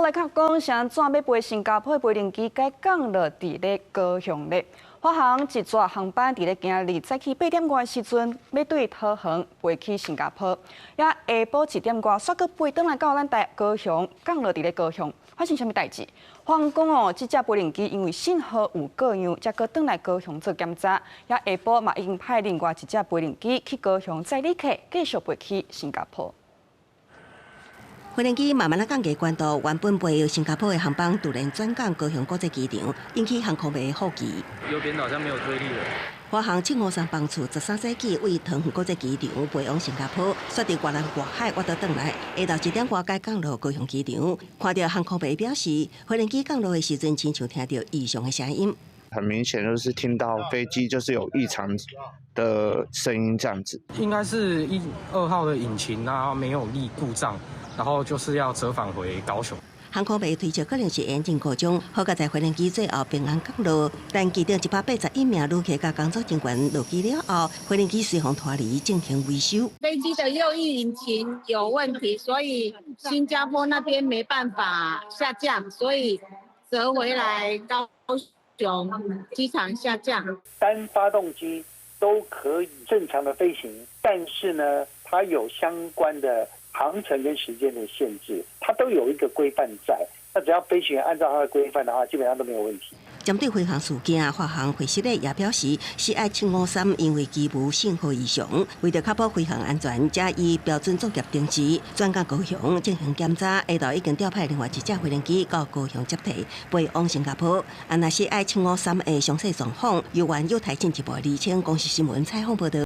來看講，是按怎欲飛新加坡的飛行機改降落佇咧高雄咧？華航一逝航班佇咧今日早起8點外時陣，欲對桃園飛去新加坡，也下晡1點外，煞閣飛轉來到咱台高雄，降落佇咧高雄，發生啥物代誌？華航講哦，這隻飛行機因為信號有過樣，才閣轉來高雄做檢查。也下晡嘛已經派另外一隻飛行機去高雄載旅客，繼續飛去新加坡。飛行機慢慢仔降低高度，原本飛新加坡的航班突然轉降高雄國際機場，引起航空迷好奇。右邊好像沒有推力了。華航753班次13早起對桃園國際機場飛往新加坡，煞佇越南外海倚倒轉來，下晝1點外改降落高雄機場。看著航空迷表示，飛行機降落的時陣，親像聽著異常的聲音。很明顯就是聽到飛機就是有異常的聲音，這樣子。應該是一二號的引擎啊沒有力故障。然後就是要折返回高雄。航空迷推測可能是引擎故障，好佳哉飛行機最後平安降落。但機頂181名旅客佮工作人員落機了後，飛行機隨予拖離進行維修。飛機的右翼引擎有問題，所以新加坡那邊沒辦法下降，所以折回來高雄機場下降。單發動機都可以正常的飛行，但是呢，它有相關的航程跟時間的限制，它都有一個規範在。那只要飛行員按照它的規範的話，基本上都沒有問題。針對飛航事件，華航會室也表示，CI753因為機務信號異常，為著確保飛航安全，才依標準作業程序轉降高雄進行檢查。下晝已經調派另外一架飛行機到高雄接替，飛往新加坡。啊，若 CI753的詳細狀況，由原有台進一步釐清。公視新聞採訪報道。